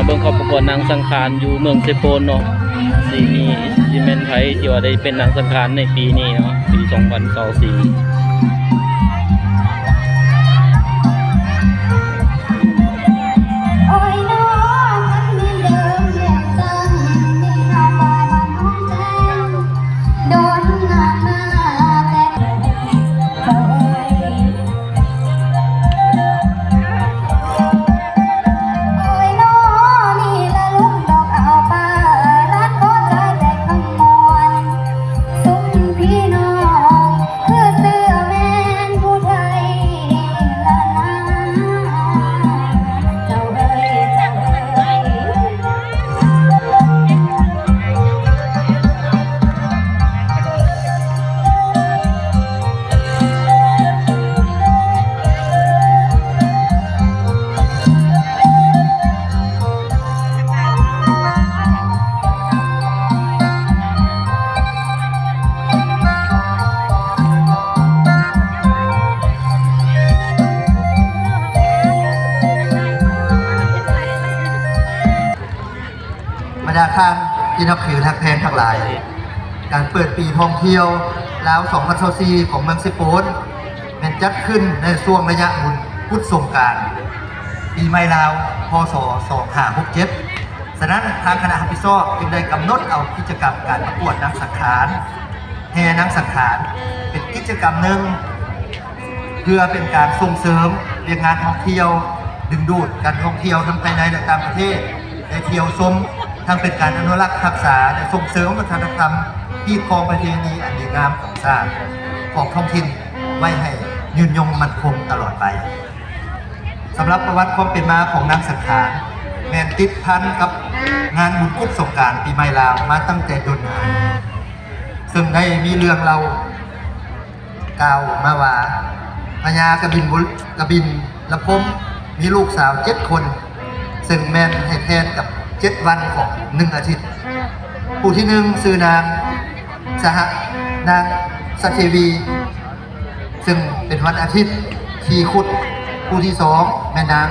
ເບິ່ງເຂົາປະກວດນາງສັງຂານຢູ່ເມືອງເຊໂປນເນາະ ຊິມີ ຊິແມ່ນໃຜທີ່ວ່າໄດ້ເປັນນາງສັງຂານໃນປີນີ້ເນາະ ປີສອງພັນຊາວສີ່. ບັນດາທ່ານທີ່ນັບຖືຮັກແພງທັງຫຼາຍ, ການເປີດປີທ່ອງທ່ຽວລາວສອງພັນຊາວສີ່ຂອງເມືອງເຊໂປນ ແມ່ນຈັດຂຶ້ນໃນຊ່ວງໄລຍະບຸນກຸດສົງການປີໃໝ່ລາວ ພ.ສ. ສອງຫ້າຫົກເຈັດ. ສະນັ້ນ ທາງຄະນະຮັບຜິດຊອບຈຶ່ງໄດ້ກຳນົດເອົາກິດຈະກຳການປະກວດນາງສັງຂານ, ແຫ່ນາງສັງຂານ ເປັນກິດຈະກຳໜຶ່ງ ເພື່ອເປັນການສົ່ງເສີມວຽກງານທ່ອງທ່ຽວ, ດຶງດູດການທ່ອງທ່ຽວທັງພາຍໃນ ແລະ ຕ່າງປະເທດ ໄດ້ທ່ຽວຊົມ, ທັງເປັນການອະນຸລັກຮັກສາ ແລະ ສົ່ງເສີມວັດທະນະທຳຮີດຄອງປະເພນີອັນດີງາມຂອງຊາດ, ຂອງທ້ອງຖິ່ນ ໄວ້ໃຫ້ຍືນຍົງໝັ້ນຄົງຕະຫຼອດໄປ. ສຳລັບປະຫວັດຄວາມເປັນມາຂອງນາງສັງຂານ ແມ່ນຕິດພັນກັບງານບຸນກຸດສົງການປີໃໝ່ລາວມາຕັ້ງແຕ່ດົນນານ, ເຊິ່ງໄດ້ມີເລື່ອງເລົ່າ ກ່າວມາວ່າ ພະຍາກະບິນບຸ ກະບິນລະພົມ ມີລູກສາວເຈັດຄົນ, ເຊິ່ງແມ່ນໃຫ້ແທນກັບເຈັດວັນຂອງໜຶ່ງອາທິດ. ຜູ້ທີໜຶ່ງຊື່ນາງສະຫະ ນາງສະເທວີ ເຊິ່ງເປັນວັນອາທິດທີ່ຄຸດ. ຜູ້ທີສອງແມ່ນນາງ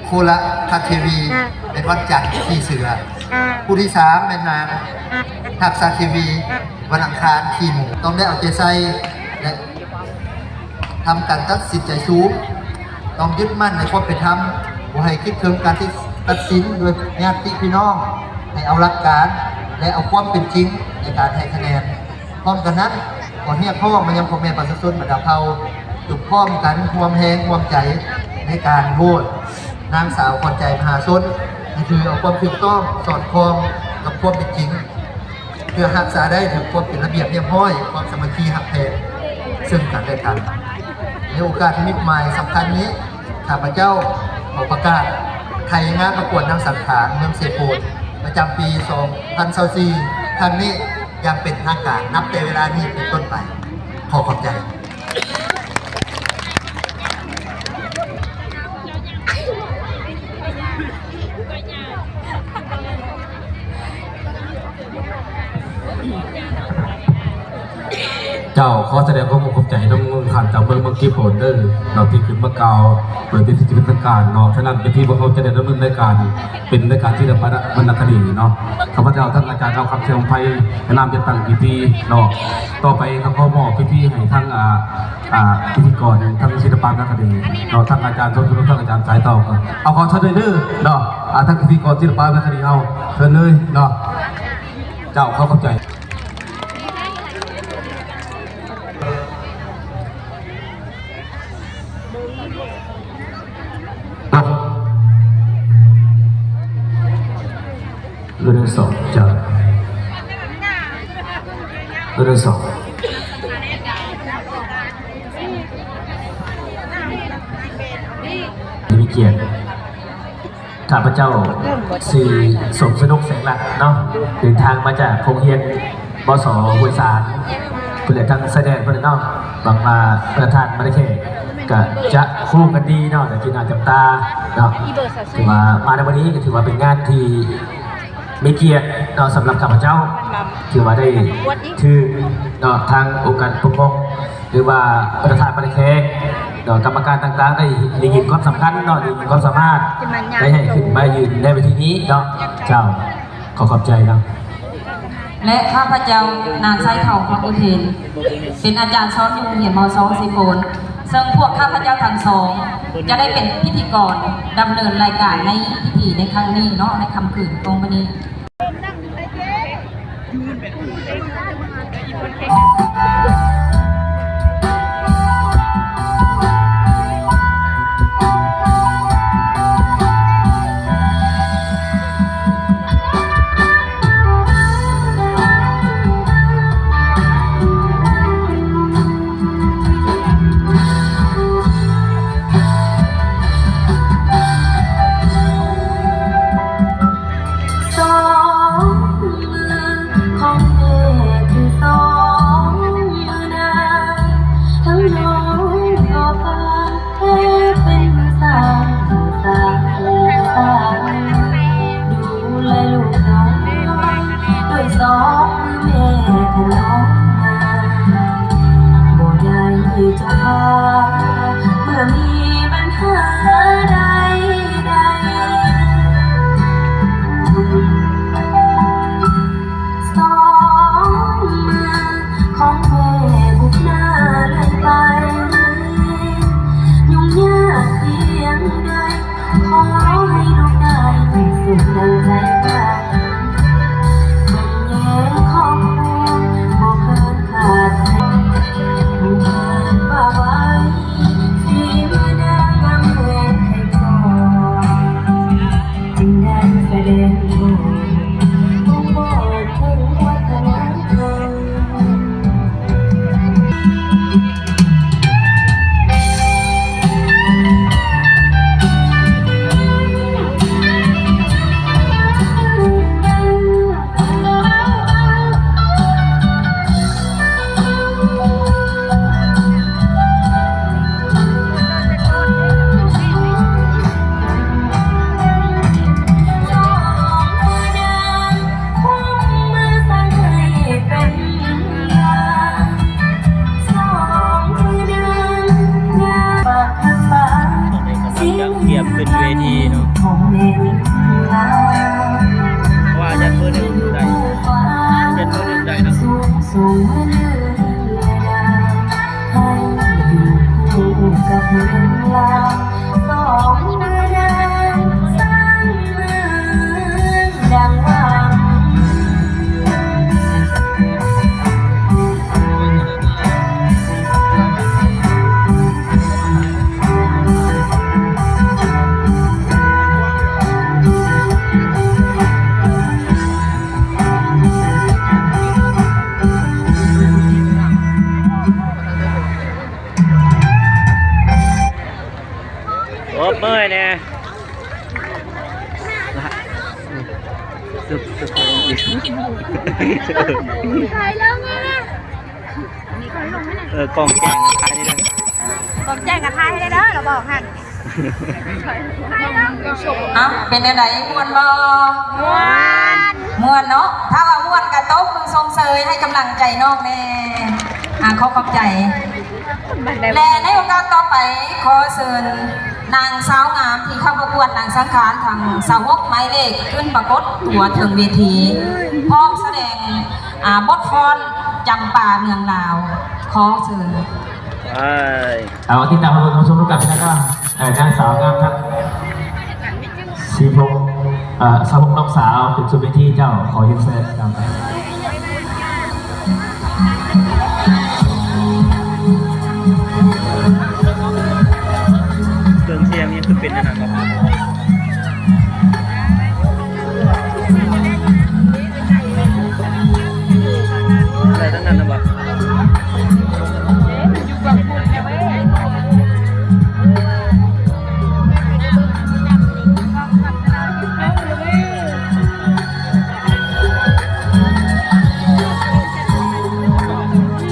ໂຄລະພັດເທວີ ເປັນວັນຈັນທີ່ເສືອ. ຜູ້ທີສາມແມ່ນນາງທັກສະເທວີ ວັນອັງຄານທີ່ໝູ. ຕ້ອງໄດ້ເອົາໃຈໃສ່ ແລະ ທຳການຕັດສິນໃຈສູງ, ຕ້ອງຍຶດໝັ້ນໃນຄວາມເປັນທຳ, ບໍ່ໃຫ້ຄິດເຖິງການທີ່ຕັດສິນໂດຍຍາດຕິພີ່ນ້ອງ, ໃຫ້ເອົາຫຼັກການ ແລະ ເອົາຄວາມເປັນຈິງໃນການໃຫ້ຄະແນນ. ພ້ອມກັນນັ້ນ, ຂໍຮຽກຮ້ອງມາຍັງພໍ່ແມ່ປະຊາຊົນບັນດາເຜົ່າ ຈົ່ງພ້ອມກັນຮ່ວມແຮງຮ່ວມໃຈໃນການໂຫວດນາງສາວຂວັນໃຈມະຫາຊົນ ໃຫ້ຖືເອົາຄວາມຖືກຕ້ອງສອດຄ່ອງກັບຄວາມເປັນຈິງ. ເພື່ອຮັກສາໄດ້ເຖິງຄວາມເປັນລະບຽບຮຽບຮ້ອຍ, ຄວາມສາມັກຄີຮັກແພງເຊິ່ງກັນແລະກັນ. ໃນໂອກາດທີ່ມີຄວາມໝາຍສຳຄັນນີ້, ຂ້າພະເຈົ້າຂໍປະກາດໄຂງານປະກວດນາງສັງຂານເມືອງເຊໂປນ ປະຈຳປີສອງພັນຊາວສີ່ ຄັ້ງນີ້ ຢ່າງເປັນທາງການ ນັບແຕ່ເວລານີ້ເປັນຕົ້ນໄປ. ຂໍຂອບໃຈ. ເຈົ້າ ຂໍສະແດງຄວາມຂອບໃຈນຳທ່ານເຈົ້າເມືອງ ເມືອງເຊໂປນເດີເນາະ ທີ່ຂຶ້ນມາກ່າວເປີດເວທີຢ່າງເປັນທາງການເນາະ. ສະນັ້ນ ເວທີພວກເຮົາຈະໄດ້ດຳເນີນລາຍການ ເປັນລາຍການສິລະປະວັນນະຄະດີເນາະ. ຂ້າພະເຈົ້າ ທັງອາຈານ ເອົາຄຳເຊນໄພ ນາມຈັດຕັ້ງພິທີເນາະ. ຕໍ່ໄປ ເຮົາຂໍມອບພິທີໃຫ້ທັງ ອ່າ ອ່າ ພິທີກອນທາງສິລະປະວັນນະຄະດີເນາະ, ທັງອາຈານສົມສົງ ທັງອາຈານສາຍທອງ. ເອົາ ຂໍເຊີນເດີເນາະ ອ່າ ທັງພິທີກອນສິລະປະວັນນະຄະດີເຮົາ ເຊີນເລີຍເນາະ. ເຈົ້າ ຂໍຂອບໃຈ. ເດີ ເດີ ສອງ ເຈົ້າ ເດີ ເດີ ສອງ ມີກຽດ ຂ້າພະເຈົ້າຊື່ ສົມສະໜຸກ ແສງລັດເນາະ, ເດີນທາງມາຈາກໂຮງຮຽນ ບສ ຫ້ວຍສານ ພຸ້ນແຫຼະ ທາງຊາຍແດນພຸ້ນແຫຼະເນາະ. ຫວັງວ່າປະທານບັນດາແຂກກະຈະຮູ້ກັນດີເນາະ ແລະ ຈິນໜ້າຈຳຕາເນາະ. ຖືວ່າມາໃນມື້ນີ້ກະຖືວ່າເປັນງານທີ່ມີກຽດເນາະ ສຳລັບຂ້າພະເຈົ້າ ທີ່ວ່າໄດ້ຖືກເນາະ ທາງອົງການປົກຄອງ ຫຼືວ່າປະທານບັນດາແຂກ ເນາະ ກຳມະການຕ່າງໆ ໄດ້ ໄດ້ເຫັນຄວາມສຳຄັນເນາະ ໄດ້ເຫັນຄວາມສາມາດ ໄດ້ໃຫ້ຂຶ້ນມາຢືນໃນເວທີນີ້ເນາະ ເຈົ້າ ຂໍຂອບໃຈເນາະ. ແລະ ຂ້າພະເຈົ້າ ນາງໄຊທອງ ຄຳອຸເທນ ເປັນອາຈານສອນຢູ່ໂຮງຮຽນ ມ.ສອງ ເຊໂປນ ເຊິ່ງພວກຂ້າພະເຈົ້າທັງສອງ ຈະໄດ້ເປັນພິທີກອນດຳເນີນລາຍການໃນພິທີໃນຄັ້ງນີ້ເນາະ ໃນຄ່ຳຄືນຂອງມື້ນີ້. ສອງມືຂອງແມ່ຄືສອງມືນາງ ທັງນ້ອຍກໍປານແຕ່ເປັນມືສ້າງ ມືສ້າງ ມືສ້າງ ດູແລລູກນ້ອຍດ້ວຍສອງມືແມ່ຖະນອມນາ ບໍ່ໄດ້ຈະພາ ເມື່ອມີບັນຫາໃດໆ ສອງມືຂອງແມ່ບຸກໜ້າເລື້ອຍໄປ ຫຍຸ້ງຍາກພຽງໃດ ຂໍໃຫ້ລູກໄດ້ສຸກດັ່ງໃຈປາດ ເບິ່ງແຍງຄອບຄົວບໍ່ເຄີຍຂາດໃຈ ຜູ້ເພິ່ນວ່າໄວ້ ສີມານາງາມແຮງໃຜກໍ ຈຶ່ງໄດ້ສະແດງອອກ ບົ່ງບອກເຖິງວັດທະນະທຳ. ກຳລັງຈະກຽມຂຶ້ນເວທີເນາະ ເພາະວ່າຢ້ານເບີໜຶ່ງໄດ້ ຢ້ານເບີໜຶ່ງໄດ້ເນາະ. ໃຫ້ຢູ່ຄູ່ກັບເມືອງລາວ ສອງມືນາງສາມເມືອງດັ່ງຫວັງ. ໂອບມືໃຫ້ແດ່ ເອີ ກ້ອງແຈ້ງຖ່າຍນີ້ເດີ ກ້ອງແຈ້ງກໍຖ່າຍໃຫ້ເດີ ລະບອກຫັ້ນ. ເອົ້າ ເປັນແນວໃດ ມ່ວນບໍ່? ມ່ວນ ມ່ວນເນາະ. ຖ້າວ່າມ່ວນກໍຕົບມືຊົມເຊີຍໃຫ້ກຳລັງໃຈນ້ອງແດ່. ອາ ຂໍຂອບໃຈ ແລະ ໃນໂອກາດຕໍ່ໄປ ຂໍເຊີນນາງສາວງາມທີ່ເຂົ້າປະກວດນາງສັງຂານທັງຊາວຫົກໝາຍເລກ ຂຶ້ນປາກົດຕົວເທິງເວທີ ພ້ອມສະແດງ ອາ ບົດຟ້ອນຈຳປາເມືອງລາວ. ຂໍເຊີນ. ເອົາ ຕິດຕາມຮັບຊົມນຳກັນນະຄັບ ເອີ ນາງສາວງາມທັງສິບຫົກ ເອີ ຊາວຫົກນ້ອງສາວຂຶ້ນສູ່ເວທີເຈົ້າ ຂໍຮຽນເຊີນເຈົ້າ. ເຄື່ອງສຽງຍັງຄືເປັນອັນນັ້ນບໍ່? ໄດ້ທັງນັ້ນນະບໍ່? ເ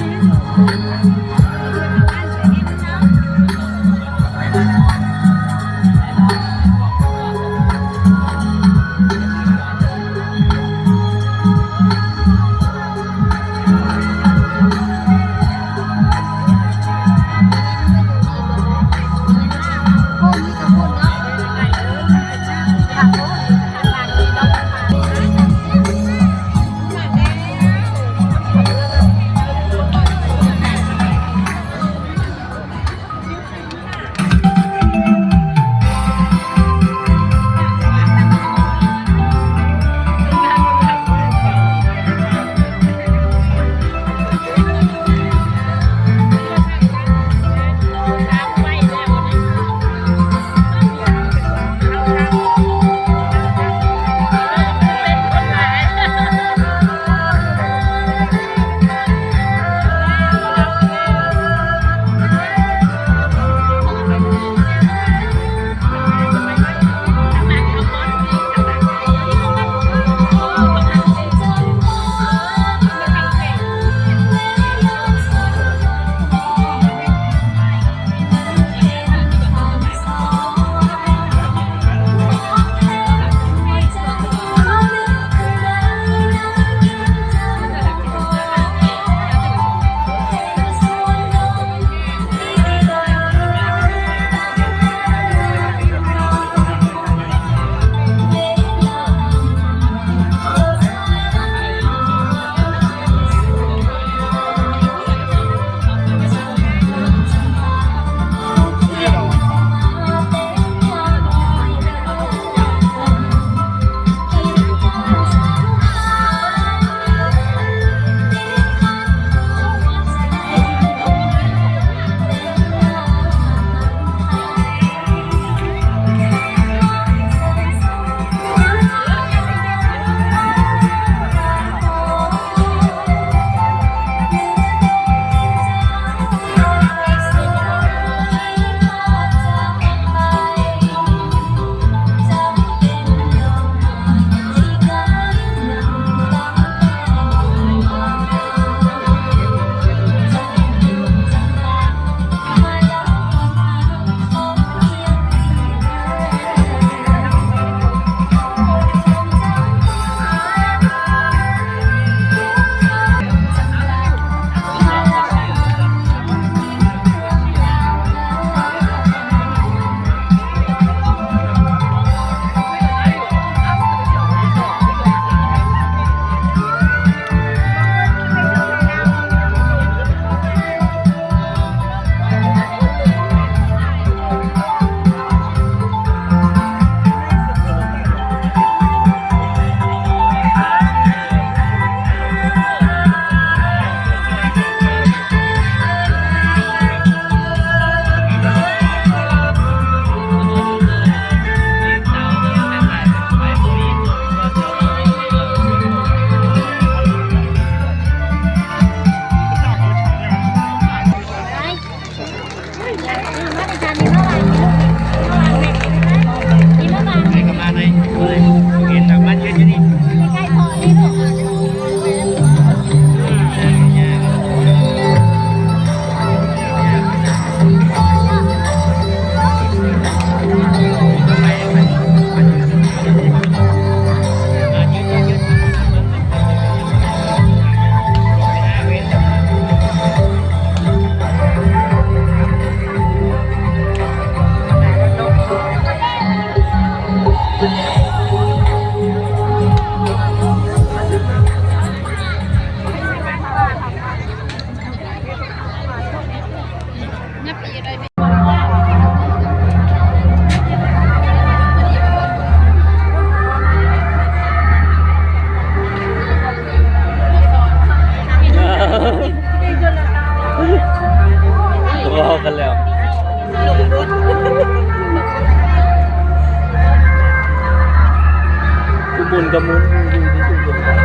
ໝູນກໍໝູນ ຢູ່ທີ່ສູງສຸດ.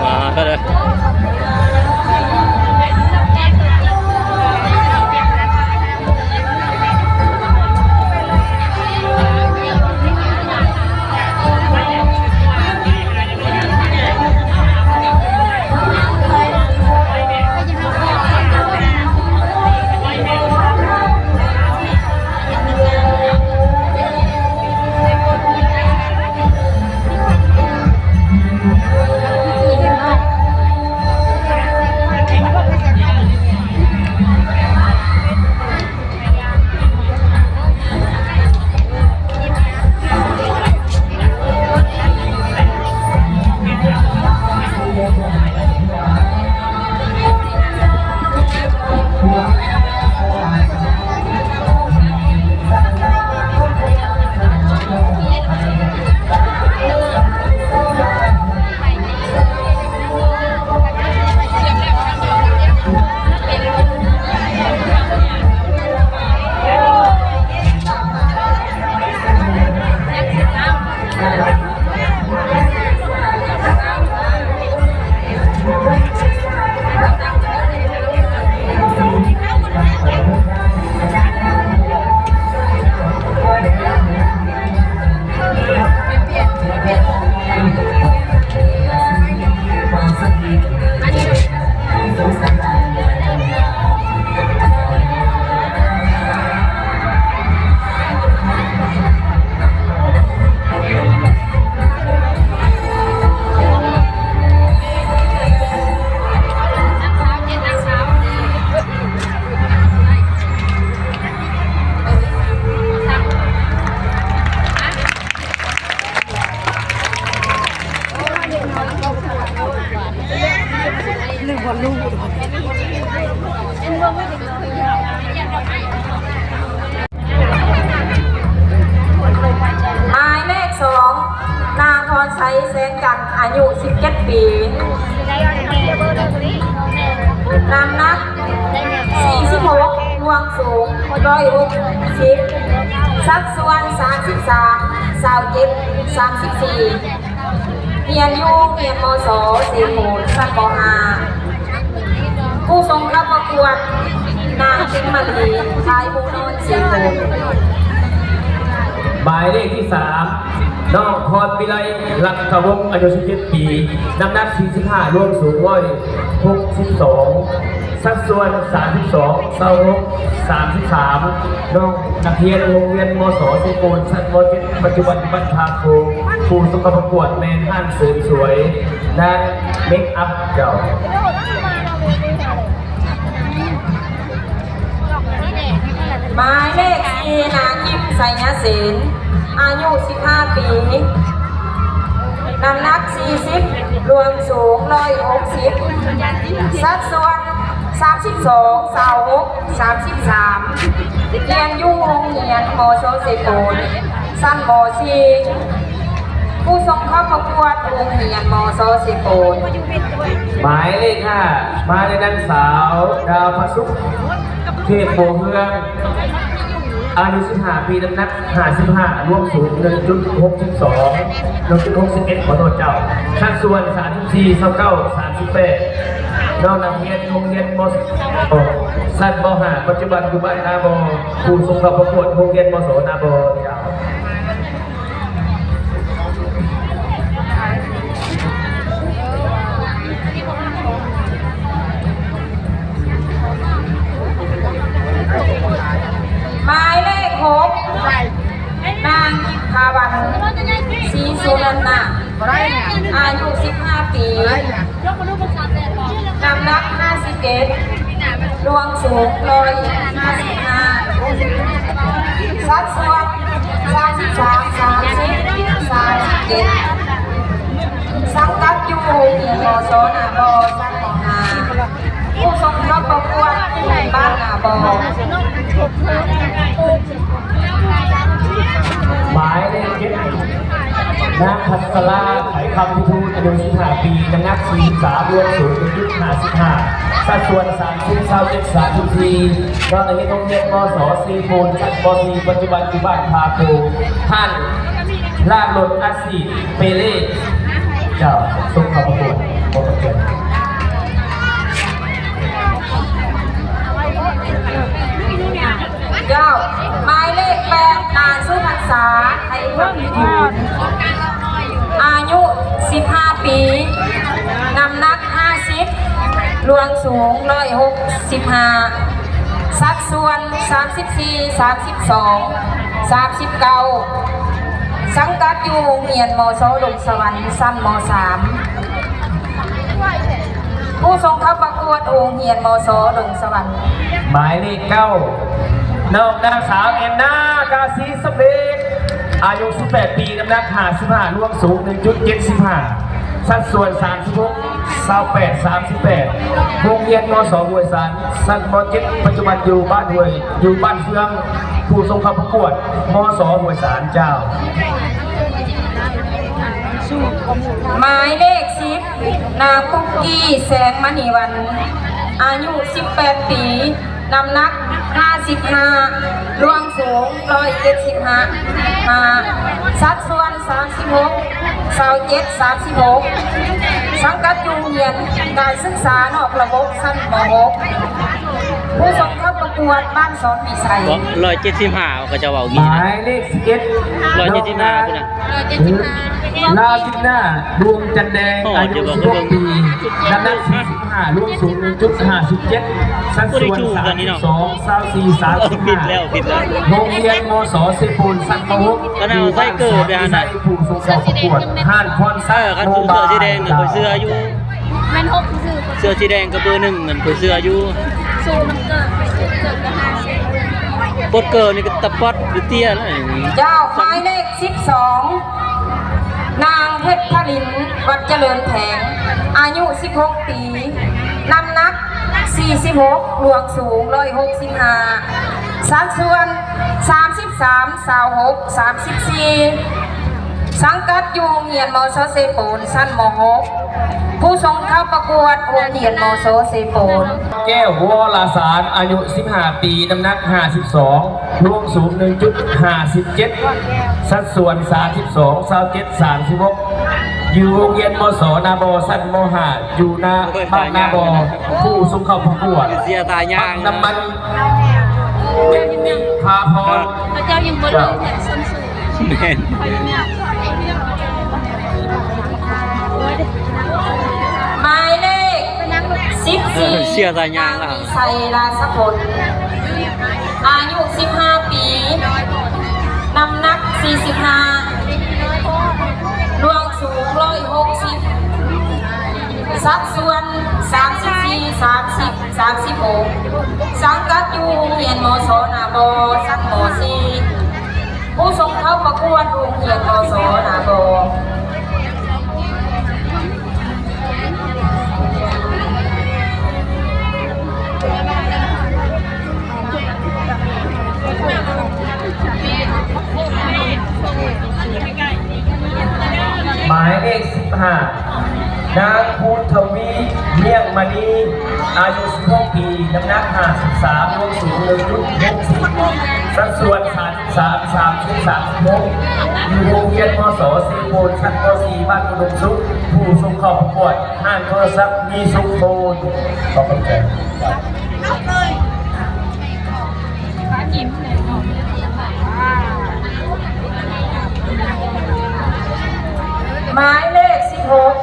ມາເດີ. ໝາຍເລກສອງ ນາງ ທອນໄຊ ແສງຈັນ ອາຍຸ ສິບເຈັດປີ, ນ້ຳໜັກ ສີ່ສິບຫົກ, ລວງສູງ ຮ້ອຍຫົກສິບ, ສັດສ່ວນ ສາມສິບສາມ, ຊາວເຈັດ, ສາມສິບສີ່, ຮຽນຢູ່ໂຮງຮຽນ ມສ ເສໂຂນ ຊັ້ນ ປໍຫ້າ. ຜູ້ສົ່ງເຂົ້າປະກວດ ນາງ ເພັນມະລີ ຄ້າຍໝູນອນ ເສໂຂນ. ໝາຍເລກທີສາມ ນ້ອງພອນວິໄລ ລັດຕະວົງ ອາຍຸສິບເຈັດປີ, ນ້ຳໜັກສີ່ສິບຫ້າ, ລວງສູງຮ້ອຍຫົກສິບສອງ, ສັດສ່ວນສາມສິບສອງ ຊາວຫົກ ສາມສິບສາມ, ນ້ອງນັກຮຽນໂຮງຮຽນ ມສ ເຊໂປນ ຊັ້ນ ມ.ເຈັດ ປັດຈຸບັນຢູ່ບ້ານທ່າໂຄ. ຜູ້ສົ່ງເຂົ້າປະກວດແມ່ນຮ້ານເສີມສວຍ ນາງເມກອັບເຈົ້າ. ໝາຍເລກສີ່ ນາງຍິ້ມ ໄຊຍະເສນ ອາຍຸສິບຫ້າປີ, ນ້ຳໜັກສີ່ສິບ, ລວງສູງຮ້ອຍຫົກສິບ, ສັດສ່ວນສາມສິບສອງ ຊາວຫົກ ສາມສິບສາມ, ຮຽນຢູ່ໂຮງຮຽນ ມສ ເຊໂປນ ຊັ້ນ ມ.ສີ່. ຜູ້ສົ່ງເຂົ້າປະກວດໂຮງຮຽນ ມສ ເຊໂປນ. ໝາຍເລກຫ້າ ມາແລະນາງສາວ ດາວພະສຸກ ເທບໂພເຮືອງ ອາຍຸສິບຫ້າປີ, ນ້ຳໜັກຫ້າສິບຫ້າ, ລວງສູງໜຶ່ງຈຸດຫົກສິບສອງ ໜຶ່ງຈຸດຫົກສິບເອັດ ຂໍໂທດເຈົ້າ, ສັດສ່ວນສາມສິບສີ່ ຊາວເກົ້າ ສາມສິບແປດ, ນ້ອງນັກຮຽນໂຮງຮຽນ ມສ ຊັ້ນ ມ.ຫ້າ ປັດຈຸບັນຢູ່ບ້ານນາບໍ່. ຜູ້ສົ່ງເຂົ້າປະກວດໂຮງຮຽນ ມສ ນາບໍ່ເຈົ້າ. ໝາຍເລກຫົກ ນາງທິບພາວັນ ສີສຸນັນນະ ອາຍຸສິບຫ້າປີ. ນ້ຳໜັກຫ້າສິບເອັດ, ລວງສູງຮ້ອຍຫ້າສິບຫ້າ, ສັດສ່ວນສາມສິບສາມ ສາມສິບ ສາມສິບເຈັດ, ສັງກັດຢູ່ໂຮງຮຽນ ມສ ນາບໍ່ ຊັ້ນ ມ.ຫ້າ. ຜູ້ສົ່ງເຂົ້າປະກວດ ບ້ານນາບໍ່. ໝາຍເລກເຈັດ ນາງພັດສະລາ ໄຂຄຳພິທູນ ອາຍຸສິບຫ້າປີ, ນ້ຳໜັກສີ່ສິບສາມ, ລວງສູງໜຶ່ງຈຸດຫ້າສິບຫ້າ, ສັດສ່ວນສາມສິບ ຊາວເຈັດ ສາມສິບສີ່, ນ້ອງນັກຮຽນໂຮງຮຽນ ມສ ເຊໂປນ ຊັ້ນ ມ.ສີ່ ປັດຈຸບັນຢູ່ບ້ານທ່າໂພ, ຮ້ານລ້າງລົດ ອາຊີບ ເປເລ ເຈົ້າ. ສົ່ງເຂົ້າປະກວດ ບໍ່ຂອບໃຈ. ເຈົ້າ. ໝາຍເລກແປດ ນາງສຸພັດສາ ໄທຄຳພິທູນ ອາຍຸສິບຫ້າປີ, ນ້ຳໜັກຫ້າສິບ, ລວງສູງຮ້ອຍຫົກສິບຫ້າ, ສັດສ່ວນສາມສິບສີ່ ສາມສິບສອງ ສາມສິບເກົ້າ, ສັງກັດຢູ່ໂຮງຮຽນ ມສ ດົງສະຫວັນ ຊັ້ນ ມ.ສາມ. ຜູ້ສົ່ງເຂົ້າປະກວດໂຮງຮຽນ ມສ ດົງສະຫວັນ. ໝາຍເລກເກົ້າ ນ້ອງນາງສາວ ແອນນາ ກາສີສະເບດ ອາຍຸສິບແປດປີ, ນ້ຳໜັກຫ້າສິບຫ້າ, ລວງສູງໜຶ່ງຈຸດເຈັດສິບຫ້າ, ສັດສ່ວນສາມສິບຫົກ ຊາວແປດ ສາມສິບແປດ, ໂຮງຮຽນ ມສ ຫ້ວຍສານ ຊັ້ນ ມ.ເຈັດ ປັດຈຸບັນຢູ່ບ້ານຫ້ວຍ ຢູ່ບ້ານເຟືອງ. ຜູ້ສົ່ງເຂົ້າປະກວດ ມສ ຫ້ວຍສານ ເຈົ້າ. ໝາຍເລກສິບ ນາງປຸກກີ້ ແສງມະນີວັນ ອາຍຸສິບແປດປີ, ນ້ຳໜັກຫ້າສິບຫ້າ, ລວງສູງຮ້ອຍເຈັດສິບຫ້າ, ຫ້າ, ສັດສ່ວນສາມສິບຫົກ ຊາວເຈັດ ສາມສິບຫົກ, ສັງກັດຢູ່ໂຮງຮຽນການສຶກສານອກລະບົບຊັ້ນ ມ.ຫົກ. ຜູ້ສົ່ງເຂົ້າປະກວດ ບ້ານສອນວິໄສ. ຮ້ອຍເຈັດສິບຫ້າ ເຂົາເຈົ້າເວົ້າມີ. ໝາຍເລກສິບເອັດ ຮ້ອຍເຈັດສິບຫ້າ ພຸ້ນນະ. ລາວິນນາ ດວງຈັນແດງ ອໍ ອາຍຸສິບຫົກປີ, ນ້ຳໜັກສີ່ສິບຫ້າ, ລວງສູງໜຶ່ງຈຸດຫ້າສິບເຈັດ, ສັດສ່ວນສາມສິບສອງ ຊາວສີ່ ສາມສິບຫ້າ. ຜິດແລ້ວ ຜິດແລ້ວ. ໂຮງຮຽນ ມສ ເຊໂປນ ຊັ້ນ ມ.ຫົກ ຢູ່ບ້ານສານວິໄຊ. ຜູ້ສົ່ງເຂົ້າປະກວດ ຮ້ານພອນ ເອີ ຄັນເສື້ອສີແດງນີ້ ຂ້ອຍເຊື່ອຢູ່. ແມ່ນຫົກຊື່ ເສື້ອສີແດງກໍເບີໜຶ່ງ ນັ້ນຂ້ອຍເຊື່ອຢູ່. ສູງນຳເກີດ ເກີດກໍຫ້າສິບ ກົດເກີນີ້ກໍຕະປັດຢູ່ເຕ້ຍແລ້ວ. ເຈົ້າ. ໝາຍເລກສິບສອງ ນາງເພັດພະລິນ ວັດຈະເລີນແພງ ອາຍຸສິບຫົກປີ, ນ້ຳໜັກສີ່ສິບຫົກ, ລວງສູງຮ້ອຍຫົກສິບຫ້າ, ສັດສ່ວນສາມສິບສາມ ຊາວຫົກ ສາມສິບສີ່, ສັງກັດຢູ່ໂຮງຮຽນ ມສ ເຊໂປນ ຊັ້ນ ມ.ຫົກ. ຜູ້ສົ່ງເຂົ້າປະກວດ ໂຮງຮຽນ ມສ ເຊໂປນ. ແກ້ວ ວໍລະສານ ອາຍຸສິບຫ້າປີ, ນ້ຳໜັກຫ້າສິບສອງ, ລວງສູງໜຶ່ງຈຸດຫ້າສິບເຈັດ, ສັດສ່ວນສາມສິບສອງ ຊາວເຈັດ ສາມສິບຫົກ, ຢູ່ໂຮງຮຽນ ມສ ນາບໍ່ ຊັ້ນ ມ.ຫ້າ ຢູ່ນາ ບ້ານນາບໍ່. ຜູ້ສົ່ງເຂົ້າປະກວດ ເສຍທ່າຍ່າງ ປ້ຳນ້ຳມັນ ເປັນນິພາພອນ. ເຂົາເຈົ້າຍັງບໍ່ເລີກແຖວສົ້ນສູງ. ແມ່ນ ໝາຍເລກສິບສີ່ ເອີ ເຊື່ອຕາຍາງລະ ນາງວິໄຊ ລາຊະພົນ ອາຍຸສິບຫ້າປີ ນ້ຳໜັກສີ່ສິບຫ້າ ລວງສູງຮ້ອຍຫົກສິບ ສັດສ່ວນສາມສິບສີ່ ສາມສິບ ສາມສິບຫົກ ສັງກັດຢູ່ໂຮງຮຽນ ມສ ນາບໍ ຊັ້ນ ມ.ສີ່ ຜູ້ສົ່ງເຂົ້າປະກວດໂຮງຮຽນ ມສ ນາບໍ. ໝາຍເລກສິບຫ້າ ນາງພູນທະວີ ມຽງມະນີ ອາຍຸສິບຫົກປີ ນ້ຳໜັກຫ້າສິບສາມ ລວງສູງໜຶ່ງຈຸດຫົກສິບ ສັດສ່ວນສາມສິບສາມ ສາມສິບ ສາມສິບຫົກ ຢູ່ໂຮງຮຽນ ມສ ເຊໂປນ ຊັ້ນ ມ.ສີ່ ບ້ານອຸດົມສຸກ ຜູ້ສົ່ງເຂົ້າປະກວດ ຮ້ານໂທລະສັບມີສຸກໂຟນ. ຂໍຂອບໃຈ. ໝາຍເລກສິບຫົກ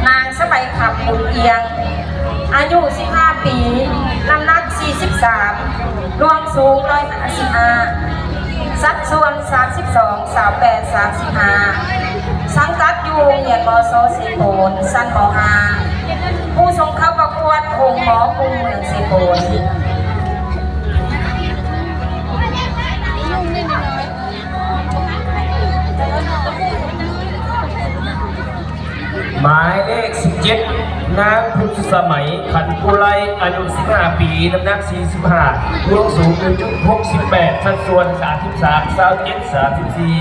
ນາງສະໄບຄຳ ບຸນອຽງ ອາຍຸສິບຫ້າປີ ນ້ຳໜັກສີ່ສິບສາມ ລວງສູງຮ້ອຍຫ້າສິບຫ້າ ສັດສ່ວນສາມສິບສອງ ຊາວແປດ ສາມສິບຫ້າ ສັງກັດຢູ່ໂຮງຮຽນ ມສ ເຊໂປນ ຊັ້ນ ມ.ຫ້າ ຜູ້ສົ່ງເຂົ້າປະກວດ ໂຮງໝໍຄູເມືອງເຊໂປນ. ໝາຍເລກສິບເຈັດ ນາງ ພຸດສະໄໝ ຂັນກຸໄລ ອາຍຸສິບຫ້າປີ ນ້ຳໜັກສີ່ສິບຫ້າ ລວງສູງໜຶ່ງຈຸດຫົກສິບແປດ ສັດສ່ວນສາມສິບສາມ ຊາວເຈັດ ສາມສິບສີ່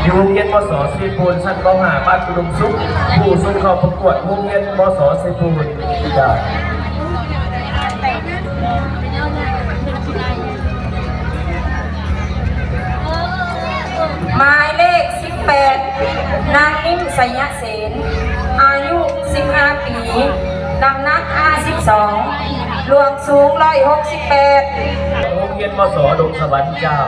ຢູ່ໂຮງຮຽນ ມສ ເຊໂປນ ຊັ້ນ ມ.ຫ້າ ບ້ານອຸດົມສຸກ ຜູ້ສົ່ງເຂົ້າປະກວດໂຮງຮຽນ ມສ ເຊໂປນ. ໝາຍເລກສິບແປດ ນາງ ນິ້ມ ໄຊຍະເສນ ອາຍຸສິບຫ້າປີ ນ້ຳໜັກຫ້າສິບສອງ ລວງສູງຮ້ອຍຫົກສິບແປດ ໂຮງຮຽນ ມສ ດົງສະຫວັນເຈົ້າ.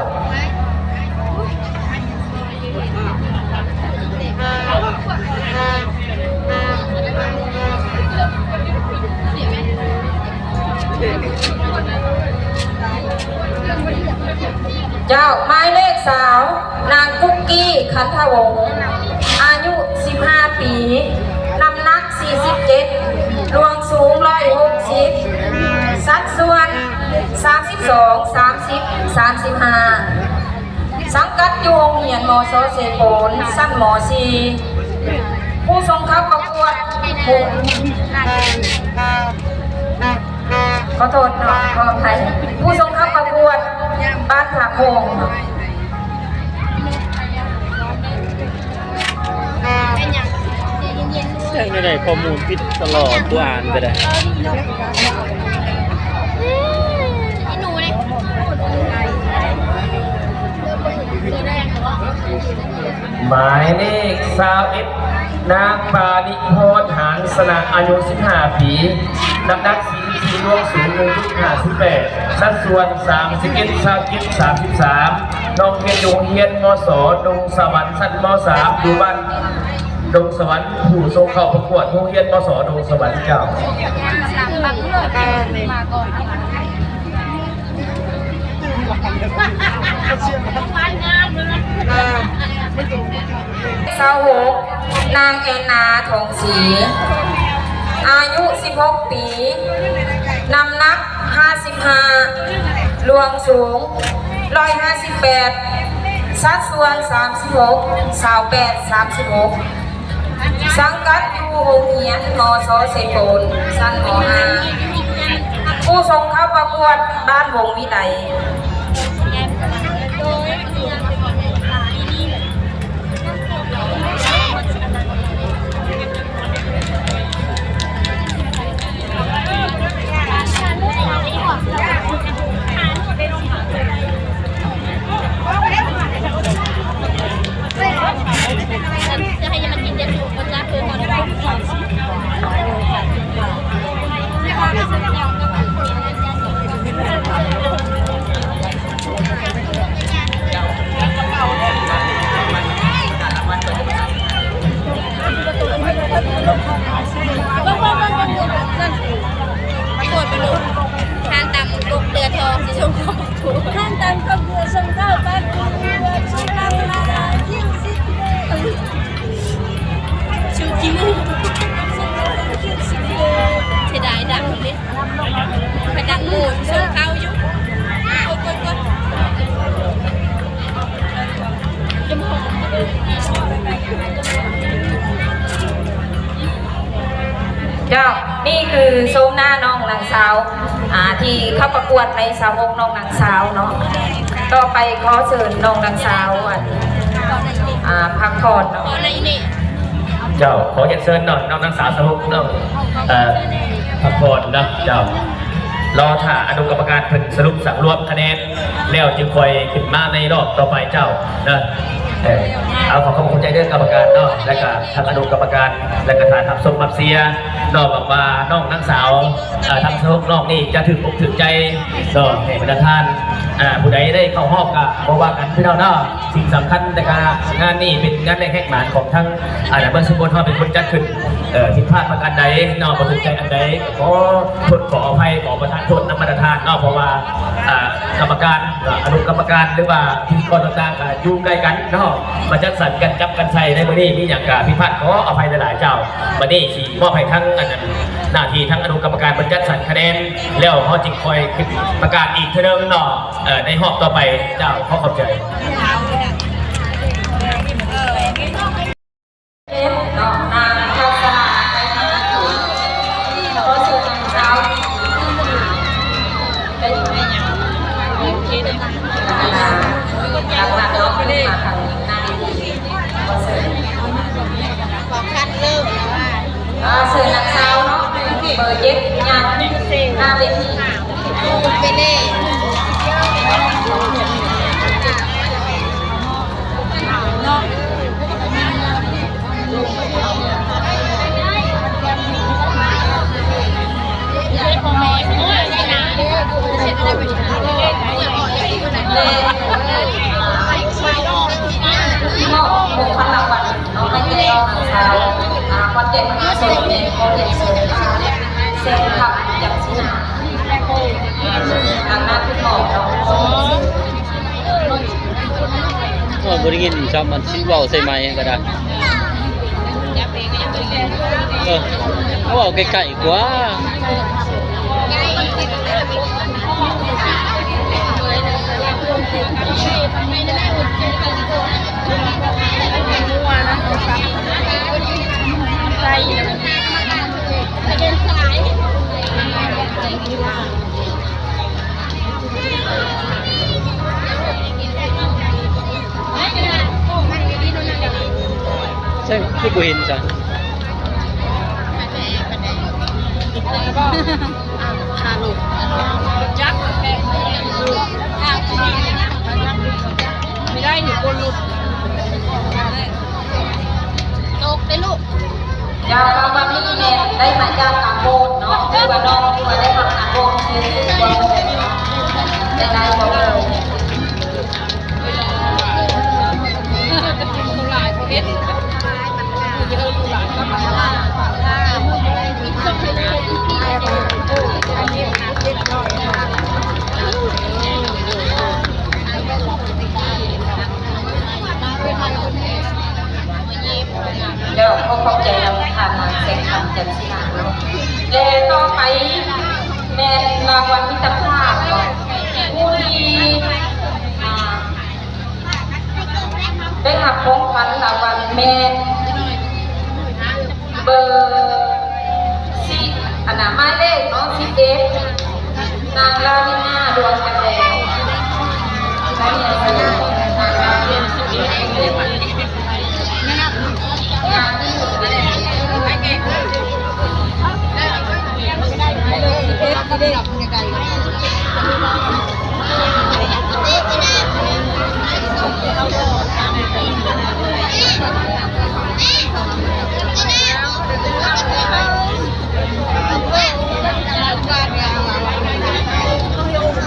ເຈົ້າ ໝາຍເລກຊາວ ນາງ ກຸກກີ້ ຂັນທະວົງ ອາຍຸສິບຫ້າປີ ນ້ຳໜັກສີ່ສິບເຈັດ ລວງສູງຮ້ອຍຫົກສິບ ສັດສ່ວນສາມສິບສອງ ສາມສິບ ສາມສິບຫ້າ ສັງກັດຢູ່ໂຮງຮຽນ ມສ ເຊໂປນ ຊັ້ນ ມ.ສີ່ ຜູ້ສົ່ງເຂົ້າປະກວດ ຜູ້ ຂໍໂທດເນາະ ຂໍອະໄພ ຜູ້ສົ່ງເຂົ້າປະກວດ ບ້ານຜາໂຂງ. ຈັ່ງໃດ ຂໍ້ມູນຜິດຕະຫຼອດ ບໍ່ອ່ານກໍໄດ້. ໝາຍເລກຊາວເອັດ ນາງ ປານິພອນ ຫານຊະນະ ອາຍຸສິບຫ້າປີ ນ້ຳໜັກສີ່ສິບສີ່ ລວງສູງໜຶ່ງຈຸດຫ້າສິບແປດ ສັດສ່ວນສາມສິບເອັດ ຊາວເຈັດ ສາມສິບສາມ ນ້ອງຮຽນຢູ່ໂຮງຮຽນ ມສ ດົງສະຫວັນ ຊັ້ນ ມ.ສາມ ຢູ່ບ້ານດົງສະຫວັນ ຜູ້ສົ່ງເຂົ້າປະກວດໂຮງຮຽນ ມສ ດົງສະຫວັນເຈົ້າ. ຊາວຫົກ ນາງ ແອນນາ ທອງສີ ອາຍຸສິບຫົກປີ ນ້ຳໜັກຫ້າສິບຫ້າ ລວງສູງຮ້ອຍຫ້າສິບແປດ ສັດສ່ວນສາມສິບຫົກ ຊາວແປດ ສາມສິບຫົກ ສັງກັດຢູ່ໂຮງຮຽນ ມສ ເຊໂປນ ຊັ້ນ ມ.ຫ້າ ຜູ້ສົ່ງເຂົ້າປະກວດ ບ້ານວົງວິໄລ. ເ ປະກວດໄປໂລດ ທ່ານຕຳກົກເຫຼືອທອງຊິສົ່ງເຂົ້າປະກວດ ທ່ານຕຳກົກເຫຼືອສົ່ງເຂົ້າປະກວດ ເສຍດາຍດັງເດ້ ໄປດັງໝູ່ສົ່ງເຂົ້າຢູ່ ກົດໆໆ. ເຈົ້າ ນີ້ຄືໂສມໜ້ານ້ອງນາງສາວ ອ່າ ທີ່ເຂົ້າປະກວດໃນຊາວຫົກນ້ອງນາງສາວເນາະ. ຕໍ່ໄປຂໍເຊີນນ້ອງນາງສາວ ອັນ ອ່າ ພັກຜ່ອນເນາະ. ເຈົ້າ ຂໍຮຽນເຊີນເນາະ ນ້ອງນາງສາວຊາວຫົກເນາະ ເອີ ພັກຜ່ອນເນາະ. ເຈົ້າ ລໍຖ້າອະນຸກຳມະການເພິ່ນສະຫຼຸບສັງລວມຄະແນນ ແລ້ວຈຶ່ງຄ່ອຍຂຶ້ນມາໃນຮອບຕໍ່ໄປເຈົ້າເນາະ. ເອີ ເອົາ ຂໍຂອບໃຈເດີກຳມະການເນາະ ແລະກະທັງອະນຸກຳມະການ ແລະກະທ່ານຮັບຊົມຮັບເຊຍເນາະ. ຫວັງວ່ານ້ອງນາງສາວ ເອີ ທັງສອງນ້ອງນີ້ຈະຖືກອົກຖືກໃຈເນາະ ໃຫ້ບັນດາທ່ານ ເອີ ຜູ້ໃດໄດ້ເຂົ້າຮອບກະບໍ່ວ່າກັນພີ່ນ້ອງເນາະ. ສິ່ງສຳຄັນແຕ່ກະງານນີ້ເປັນງານແລກແຮກໝານຂອງທັງ ອາ ເມືອງສະກົນເຮົາເປັນຄົນຈັດຂຶ້ນ ເອີ ຜິດພາດປະການໃດເນາະ ບໍ່ຖືກໃຈອັນໃດ ຂໍໂທດຂໍອະໄພ ຂໍປະທານໂທດນຳບັນດາທ່ານເນາະ ເພາະວ່າ ອາ ກຳມະການ ອະນຸກຳມະການ ຫຼືວ່າພິທີກອນຕ່າງໆ ກະຢູ່ໃກ້ກັນເນາະ ມາຈັດສັນກັນຈັບກັນໃສ່ໃນມື້ນີ້ ມີຫຍັງກະຜິດພາດຂໍອະໄພຫຼາຍໆ ເຈົ້າ. ບັດນີ້ຊິມອບໃຫ້ທັງ ອັນນັ້ນ ໜ້າທີ່ທັງອະນຸກຳມະການເພິ່ນຈັດສັນຄະແນນ ແລ້ວເຮົາຈຶ່ງຄ່ອຍຂຶ້ນປະກາດອີກເທື່ອໜຶ່ງເນາະ ເອີ ໃນຮອບຕໍ່ໄປເຈົ້າ. ຂໍຂອບໃຈ. ເນາະ ນາງທັດສະນາ ໄຊທຳມະກຸນ ຂໍເຊີນນາງສາວ ໄດ້ຢູ່ໃນຫຍັງ ຫຼັກໆເນາະ ຂຶ້ນມາທາງນີ້ ຂໍເຊີນ ຂອງຄັດເລີ່ມ ເອີ ເຊີນນາງສາວເນາະ ເບີເຈັດ ຍ່າງໜ້າເວທີ ໄປເລີຍ. ມອບຂອງຂວັນລາງວັນເນາະ ໃຫ້ແກ່ນ້ອງນາງສາວ ອ່າ ຄວາມເປັນມະຫາຊົນ ແມ່ນຂໍຮຽນເຊີນ ອ່າ ແສງຄຳ ຈັນສີນາ ທາງດ້ານຄຸນໝໍເນາະ. ໂອ້ຍ ບໍ່ໄດ້ຍິນຊ້ຳ ມັນຊິເວົ້າໃສ່ໄມກະໄດ້. ເອີ ເວົ້າໃກ້ໆກວ່າ. ໃຊ່ ຄືບໍ່ເຫັນຊະ. ຈັກແປງ ໄດ້ຢູ່ ບໍ່ຫຼຸດ ຕົກເດ້ລູກ. ຢາກວ່າວັນນີ້ແມ່ນໄດ້ມາຈາກການໂຫວດເນາະ ຄືວ່ານ້ອງທີ່ວ່າໄດ້ຮັບການໂຫວດຊື່ ໄດ້ບໍ່? ແລ້ວຂໍຂອບໃຈນຳທ່ານນາງແສງຄຳ ຈັນສີນາເນາະ. ແລະ ຕໍ່ໄປແມ່ນລາງວັນມິດຕະພາບເນາະ ຜູ້ທີ່ ອ່າ ໄດ້ຮັບຂອງຂວັນລາງວັນແມ່ນເບີ ສິບ ອັນນະ ໝາຍເລກເນາະ ສິບເອັດ ນາງລາວິນາ ດວງຈັນແດງ.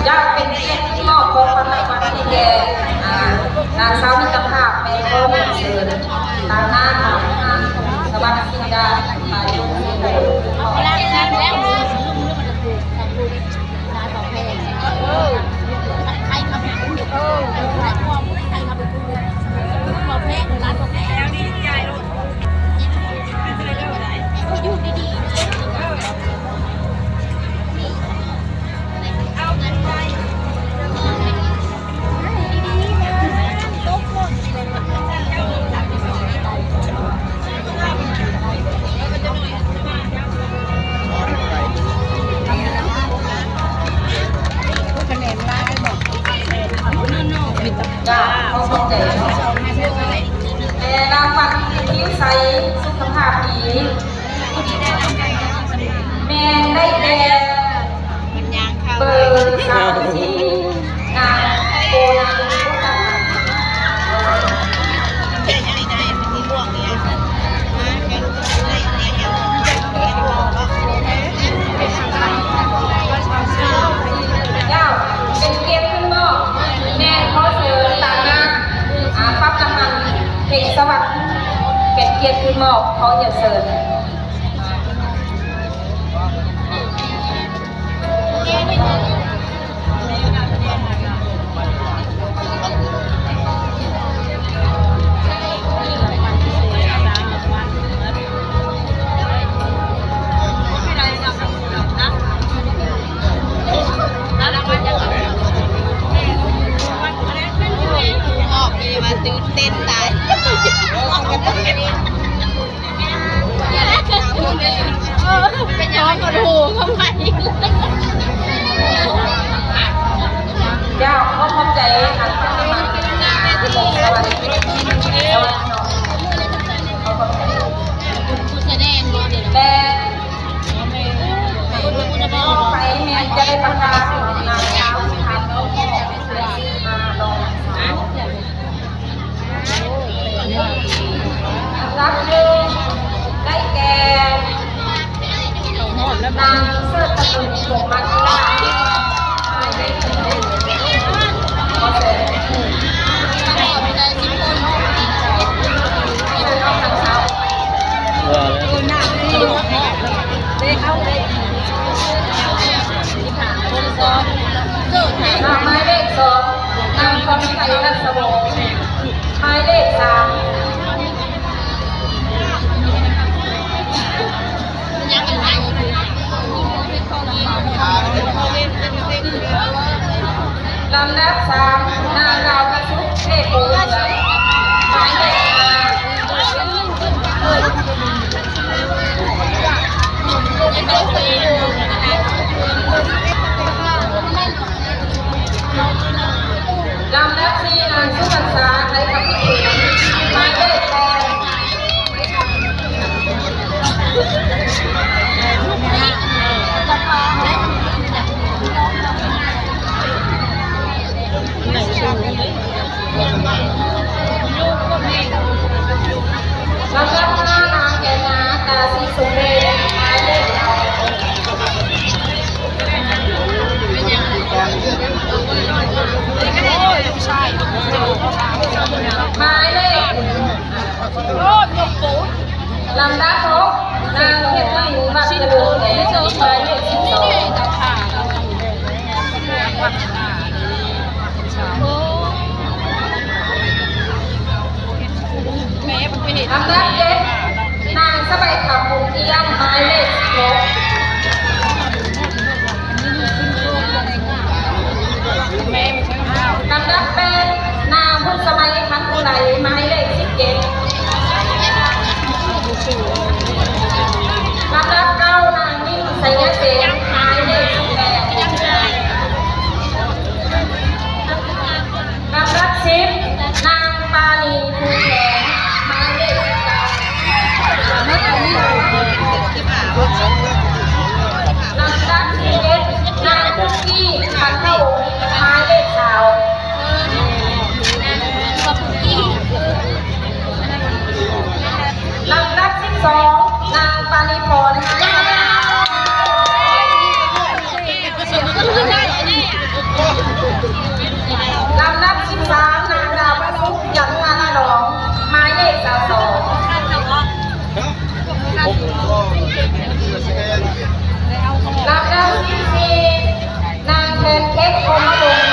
ຢາກເປັນກຽດທີ່ມອບຂອງຂວັນລາງວັນໃຫ້ແກ່ ເຈົ້າ ຂອບໃຈເນາະ ແມ່ລາວປັນ ຜິວໃສ ສຸຂະພາບດີ ແມ່ນໄດ້ແຕ່ເບີສາມສີ່ ນາງໂກນາ ເຈົ້າ ເປັນກຽດຂຶ້ນມອບ ແມ່ນຂໍເຊີນຕາງໜ້າ ອາ ປັບລະຫັນ ເພັງສະຫວັດ ເປັນກຽດຂຶ້ນມອບ ຂໍຮຽນເຊີນ. ອອກເລີຍວ່າຕື່ນເຕັ້ນຕາຍ. ເອີ ເປັນຫຍັງ ປວດຫູເຂົ້າໄປ. ເຈົ້າ ຂໍຂອບໃຈ ອັນ ສະຫວັດດີ ສະຫວັດດີເນາະ ຂໍຂອບໃຈ ຜູ້ສະແດງບໍ່ເດ ແລະ ຕໍ່ໄປແມ່ນຈະໄດ້ປະກາດ ນາງສາວສຸພັນ ມາລອງສາວ. ລຳດັບໜຶ່ງ ໄດ້ແກ່ ນາງເສີດຕະກຸນ ສົມມາທິລາດ ໝາຍເລກໜຶ່ງ ຂໍເຊີນ ເຊີນອອກທາງເຊົາ. ເອີ ເດ້ ເດ້ເຂົ້າໄດ້ ໝາຍເລກສອງ ນາງ ຄອນໄຊ ລັດສະວົງ ໝາຍເລກສາມ. ລຳດັບສາມ ນາງ ດາວກະສຸກ ເທບໂພເຫຼືອງ ໝາຍເລກຫ້າ. ລຳດັບສີ່ ນາງ ສຸພັນສາ ໄທຄຳພິເສນ ໝາຍເລກແປດ. ລຳດັບຫ້າ ນາງ ແກນນາ ຕາສີສົມເດດ ໝາຍເລກເກົ້າ. ໝາຍເລກ ລຳດັບຫົກ ນາງ ເພັດລິນ ວັດຈະເລີນແສງ ໝາຍເລກສິບສອງ. ລຳດັບເຈັດ ນາງ ສະໄບຄຳ ວົງທຽມ ໝາຍເລກສິບຫົກ. ລຳດັບແປດ ນາງ ບຸນສະໄໝ ພັນອຸໄລ ໝາຍເລກສິບເຈັດ. ລຳດັບເກົ້າ ນາງ ຍິງ ໄຊຍະເສນ ໝາຍເລກສິບແປດ. ລຳດັບສິບ ນາງ ປານີ ພູແຂງ ໝາຍເລກສິບເກົ້າ. ລຳດັບສິບເອັດ ນາງ ປຸກກີ້ ພັນທະວົງ ໝາຍເລກຊາວ. ລຳດັບສິບສອງ ນາງ ປານີພອນ ລຳດັບສິບສາມ ນາງ ດາວປະສຸກ ຈັນທາລະນອງ ໝາຍເລກຊາວສອງ. ລຳດັບທີສີ່ ນາງແພນເຄັກ ພົມມະວົງ.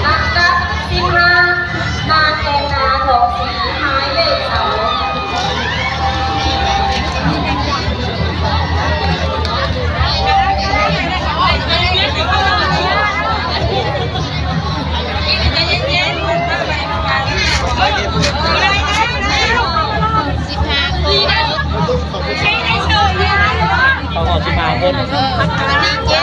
ລຳດັບທີຫ້າ ນາງແອນນາ ທອງສີ ໝາຍເລກສາມ. ເຂົ້າຮອບສິບຫ້າຄົນ.